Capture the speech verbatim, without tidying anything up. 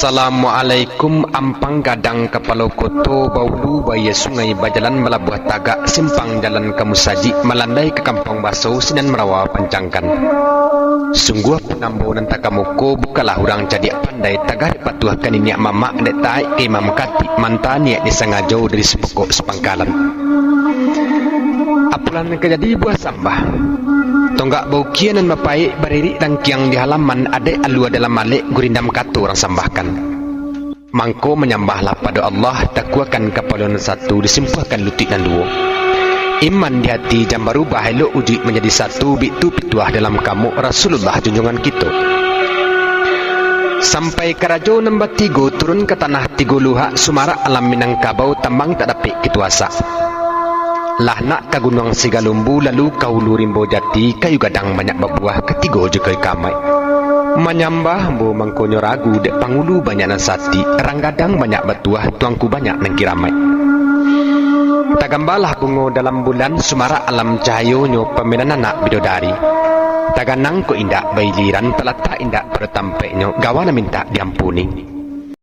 Assalamualaikum. Ampang gadang kapalo koto, baulu baia sungai, bajalan balabuah tagak, simpang jalan ka musajik, malandai ka kampuang baso, sinan marawa pancangkan. Sungguah pun ambo nan takamuko, bukanlah urang cadiak pandai, tagah dipatuahkan niniak mamak, dek taik ka imam katik, manta niat disangajo dari sapokok sapangkalan. Apolah nan ka jadi buah sambah. Tonggak baukia nan bapaik, baririk rangkiang di halaman, adaik alua dalam alek, gurindam kato urang sambahkan. Mangko manyambahlah pado Allah, takuakan kapalo nan satu, disimpuahkan lutuik nan duo. Iman di hati jan barubah, elok ujuik manjadi satu, bitu pituah dalam kamuak Rasulullah junjuangan kito. Sampai karajo nan batigo, turun ka tanah tigo luhak, sumarak alam Minangkabau, tambang tak dapek kito asak. Lah nak ka Gunuang Sigalumbu, lalu ka Hulu Rimbo Jati, kayu gadang banyak babuah, katigo jo kayu kamaik. Manyambah ambo mangkonyo ragu, dek pangulu banyak nan sati, rang gadang banyak batuah, tuangku banyak nan kiramaik. Tagambalah bungo dalam bulan, sumarak alam cahayonyo, pamainan anak bidodari. Taganang kok indak bailiran, talatak indak pado tampeknyo, gawa nan mintak diampuni.